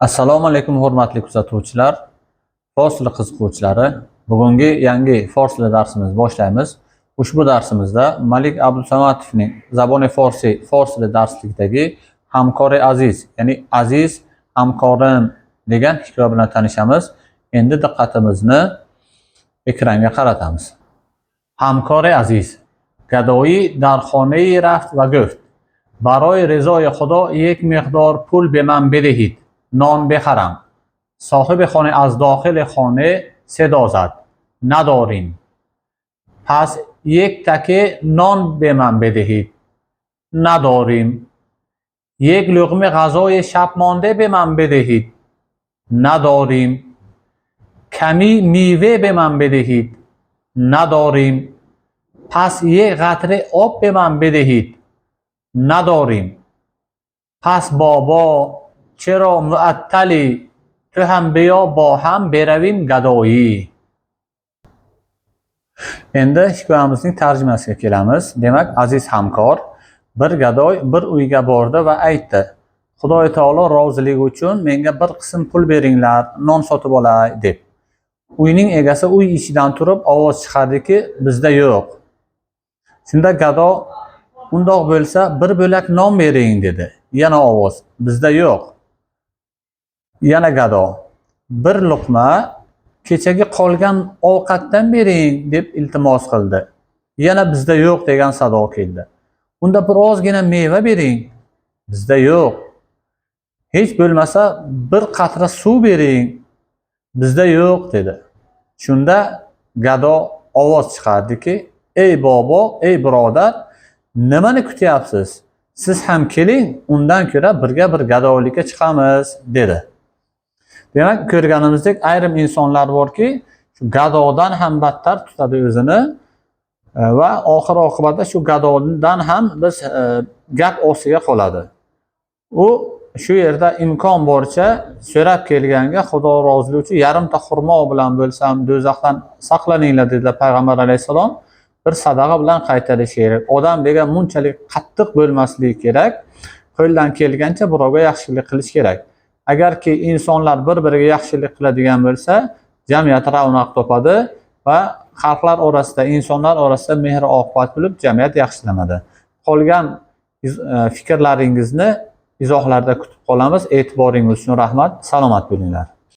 Assalomu alaykum, hurmatli kuzatuvchilar, fors tili qiziquvchilari. Bugungi yangi fors tili darsimizni boshlaymiz. Ushbu darsimizda Malik Abdusamatovning Zaboni Forsi fors tili darsligidagi "Hamkori aziz", ya'ni "Aziz hamkorim" degan hikoya bilan tanishamiz. Endi diqqatimizni ekranga qaratamiz. "Hamkori aziz". گدایی در خانه رفت و گفت: برای رضای خدا یک مقدار پول به من بدهید، نان بخرم. صاحب خانه از داخل خانه صدا زد: نداریم. پس یک تکه نان به من بدهید. نداریم. یک لقمه غذای شب مانده به من بدهید. نداریم. کمی میوه به من بدهید. نداریم. پس یک قطره آب به من بدهید. نداریم. پس بابا، چرا معطلی؟ تو هم بیا، با هم برویم گدایی. Endi hikoyamizning tarjimasiga kelamiz. Demak, aziz hamkor. Bir gadoy bir uyga bordi va aytdi: "Xudoy taolo roziligi uchun menga bir qism pul beringlar, non sotib olay", deb. Uyning egasi uy ichidan turib ovoz chiqardiki: "Bizda yo'q". Shunda gado: "Undoq bo'lsa, bir bo'lak non bering", dedi. Yana ovoz: "Bizda yo'q". Yana gado: "Bir luqma kechagi qolgan ovqatdan bering", deb iltimos qildi. Yana "Bizda yo'q" degan sado keldi. "Unda bir ozgina meva bering". "Bizda yo'q". "Hech bo'lmasa, bir qatra suv bering". "Bizda yo'q", dedi. Shunda gado ovoz chiqardiki: "Ey bobo, ey birodar, nimani kutyapsiz? Siz ham keling, undan ko'ra birga bir gadoylikka chiqamiz", dedi. Demak, ko'rganimizdek, ayrim insonlar borki, shu gadodan ham battar tutadi o'zini va oxir oqibatda shu gadodan ham biz gap ostiga qoladi. U shu yerda imkon boricha so'rab kelganga, Xudo roziligi uchun yarimta xurmo bilan bo'lsam do'zaxdan saqlaninglar, dedilar payg'ambar alayhissalom. Bir sadaqa bilan qaytarish kerak. Odam degan bunchalik qattiq bo'lmasligi kerak. Qo'ldan kelgancha birovga yaxshilik qilish kerak. Agarki insonlar bir biriga yaxshilik qiladigan bo'lsa, jamiyat ravnaq topadi va xalqlar orasida, insonlar orasida mehr oqibat bo'lib, jamiyat yaxshilanadi. Qolgan fikrlaringizni izohlarda kutib qolamiz. E'tiboringiz uchun rahmat. Salomat bo'linglar.